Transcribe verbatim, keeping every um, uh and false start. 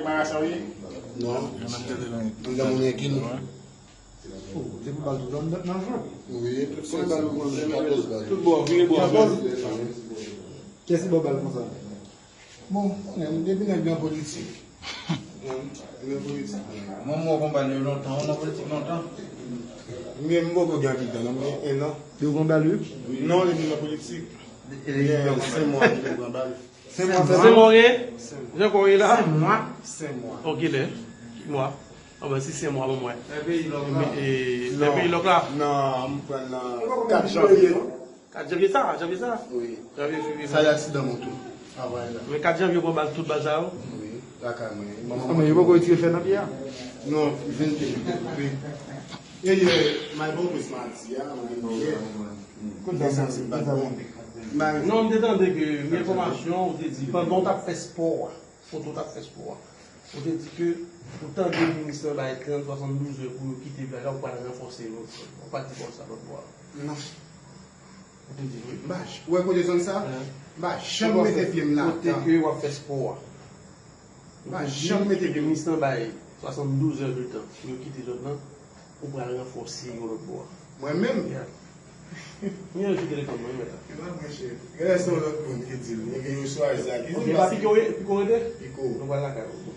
Marasa ou ye? Non. Anndan moun gen ki non? Oh, depi bal tout zòn nan jwe. Wi, tout se bal ou konn jwe. Tout bò, vire bò. Kiyès ki ba w bal konsa? Bon, konnen, depi nèg nan politik. Nan politik. Mwen, mwen konn bal yo lontan, mwen nan politik lontan. Mwen, mwen poko gen anpil tan, non, mwen gen en an. Yo konn bal yo? Non, depi nan politik. Gen senk mwa, mwen pran bal. Senk mwa, Se mwen gen? Jan kon ye la? Senk mwa. Senk mwa. Ok, lè. Mwa. Anben, si senk mwa, bon, mwen. Lè peyi lòk Men, la. e, lè peyi lòk la? Non, mwen pran nan kat janvye. Kat janvye sa, janvye sa? Wi. Janvye, fevriye. Sa y aksidan moto. Travay la. Men kat janvye, ou pran bal tout bal sa yo? Wi. Lakay mwen. Anben, yo poko retire fè nan pye a? Non, vin te koupe. E yè, may bon plis madi a, mwen yè. Mwen santi m pa t bon. May Non, m te tande ke yon enfòmasyon, ou te di, pandan w t ap fè spò a, kote w t ap fè spò a, ou te di ke ou tande minis lan bay trant, swasanndouz è pou yo kite plaj la, ou pral ranfòse yo. Ou pa t di konsa lòt bò a? Non. Ou te di wi. M pa j- Ou wè kote zòn sa? M pa janm mete pye m la. Kote ke w ap fè spò a? M pa janm mete pye m. Minis lan bay swasanndouz è de tan pou yo kite zòn nan. Ou pral ranfòse yo lòt bò a. Mwen menm? Yeah. Mwen rejte telefòn mwen, mwen la. Mwen, mwen, chè. Genlè se yon lòt moun ki di l. Mwen gen yon chwazi a ki Ok, di pa pike w ye, pike w rete? Piko. Nou pral lakay ou.